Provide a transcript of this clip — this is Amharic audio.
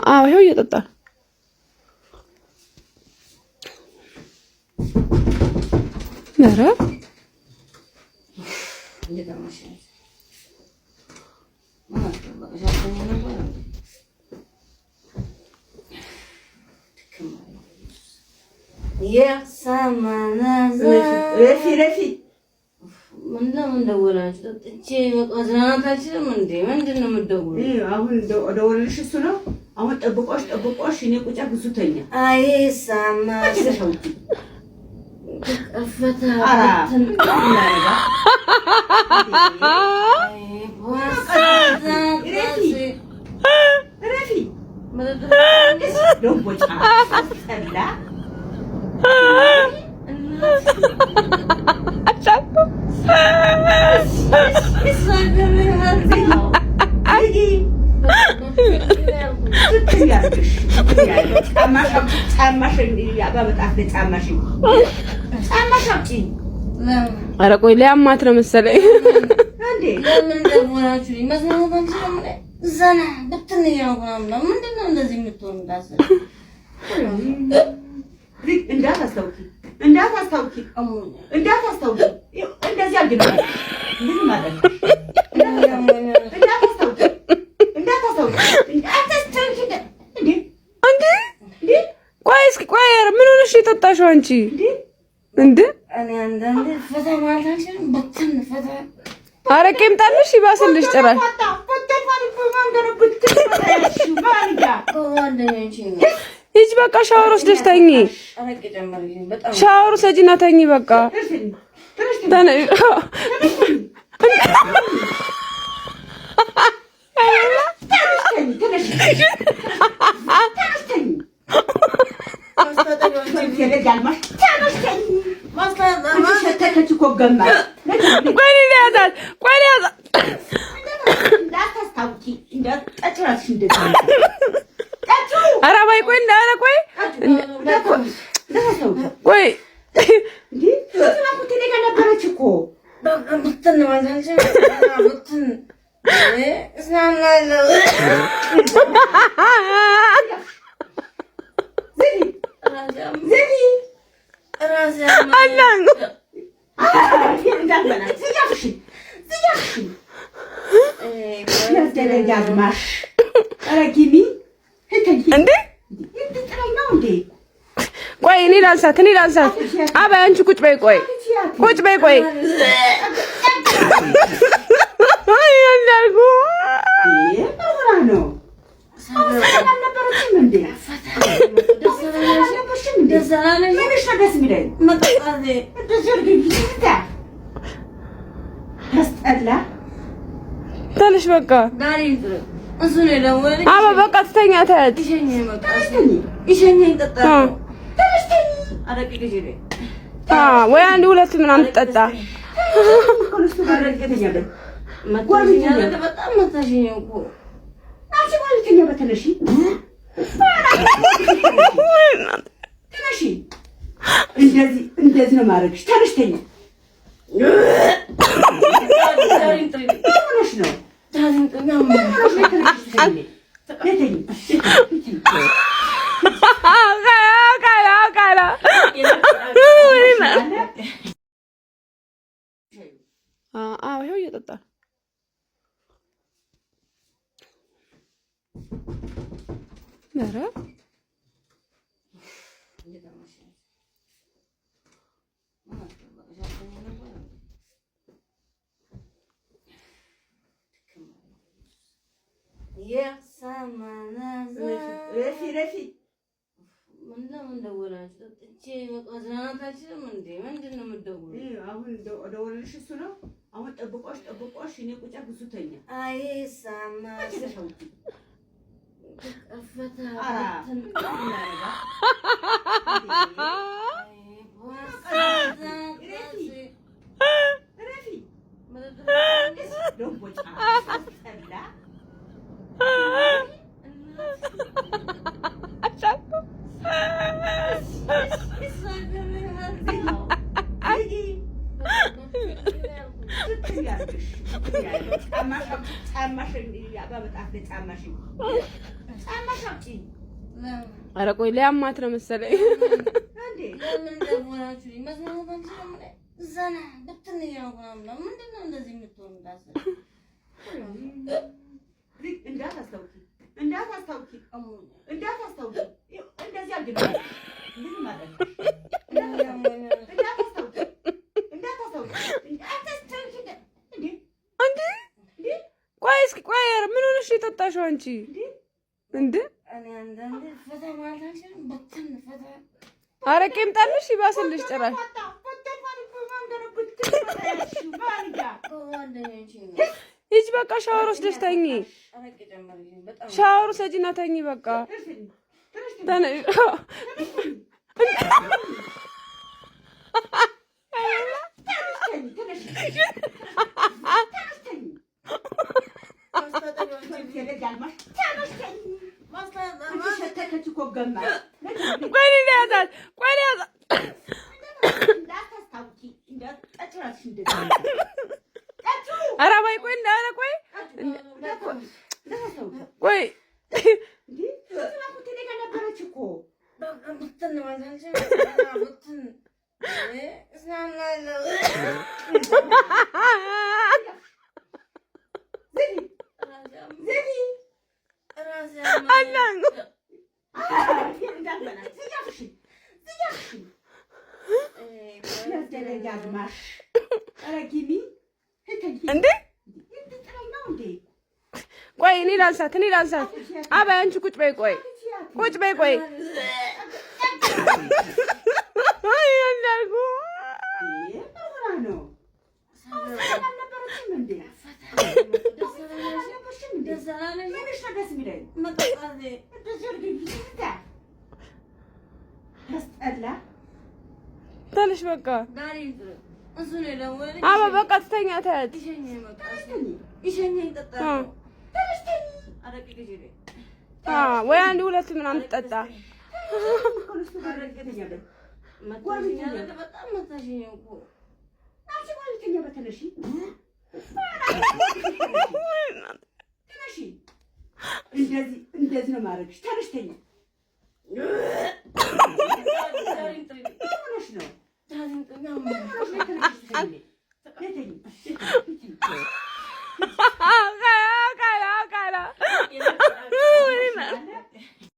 አዎ ይኸው እየጠጣ ኧረ ረፊ ለምን ደወላችሁ? ጠጥቼ መዝናናት አልችልም እንዴ? ምንድን ነው የምትደውለው? አሁን ደወለልሽ እሱ ነው። አሁን ጠብቆሽ ጠብቆሽ እኔ ቁጫ ብዙ ተኛ። አይ ሳማ ኧረ ቆይ ሊያማት ነው መሰለኝ። እንዳታስታውቂ እንዳታስታውቂ እንዳታስታውቂ እንደዚህ አድርጊ ነው ምን ማለት ነው? እንዳታስታውቂ እንዳታስታውቂ እንዳታስታውቂ እንዴ እንዴ ቆይ እስኪ ቆይ፣ ኧረ ምን ሆነሽ የጠጣሽው አንቺ? እንዴ አረቄ ይምጣልሽ ይባስልሽ ጭራሽ። ሂጂ በቃ ሻወር ወስደሽ ተኚ። ሻወር ውሰጂና ተኚ በቃ። ቆይ ልያዛት፣ ቆይ ልያዛት። ኧረ በይ ቆይ፣ ኧረ ቆይ ቆይ እንዴ ቆይ እኔ ላንሳት፣ እኔ ላንሳት። አባይ አንቺ ቁጭ በይ፣ ቆይ ቁጭ በይ፣ ቆይ ተነሽ በቃ አባ በቃ ትተኛ ተያት። ወይ አንድ ሁለት ምናምን ትጠጣ። እንደዚህ ነው ማድረግሽ። ተነሽ ተኛ። ሆነሽ ነው አዎ ይኸው እየጠጣ ኧረ ረፊ ለምን ደወላችሁ? ጠጥቼ መዝናናት አልችልም እንዴ? ምንድን ነው የምትደውለው? አሁን ደወለልሽ እሱ ነው። አሁን ጠብቆሽ ጠብቆሽ እኔ ቁጫ ብዙ ተኛ። አይ ሳማ ጫማሽ አውጪ። ኧረ ቆይ ሊያማት ነው መሰለኝ። እንዴ ለምን ደወላችሁ? መዝናናት አልችልም። ዘና ብትን እያልኩ ነው። ምንድን ነው እንደዚህ የምትሆኑት? እንዳታስታውኪ፣ እንዳታስታውኪ፣ እንዳታስታውኪ። እንደዚህ አድርጊ ነው እንደዚህ ማለት ነው። እንዳታስታውኪ፣ እንዳታስታውኪ፣ እንዳታስታውኪ። እንዴ እንዴ ቆይ እስኪ ቆይ፣ ኧረ ምን ሆነሽ ነው የጠጣሽው አንቺ? እንዴ እኔ አንዳንዴ ፈታ ማለት አልችልም። ብትን ፈታ አረቄ ይምጣልሽ ይባስልሽ ጭራሽ። ከጓደኞቼ ነው። ሂጂ በቃ ሻወር ወስደሽ ተኚ። አረቄ ጨመርኩኝ በጣም። ሻወር ውሰጂና ተኚ በቃ። ተነሽ። ቆይ እኔ ልያዛት፣ ቆይ ልያዛት። ኧረ በይ ቆይ፣ ኧረ ቆይ ቆይ በቃ ብትን ማለት አልችልም። ብትን እዝናናለሁ። ራሴ አላንጎ እንዴ ቆይ እኔ ላንሳት፣ እኔ ላንሳት። አባይ አንቺ ቁጭ በይ፣ ቆይ ቁጭ በይ፣ ቆይ አይ እንዳልኩ ተነሽ በቃ አባ በቃ ትተኛ ተያት። ወይ አንድ ሁለት ምናምን ትጠጣ። እንደዚህ ነው ማድረግሽ። ተነሽ ተኛ።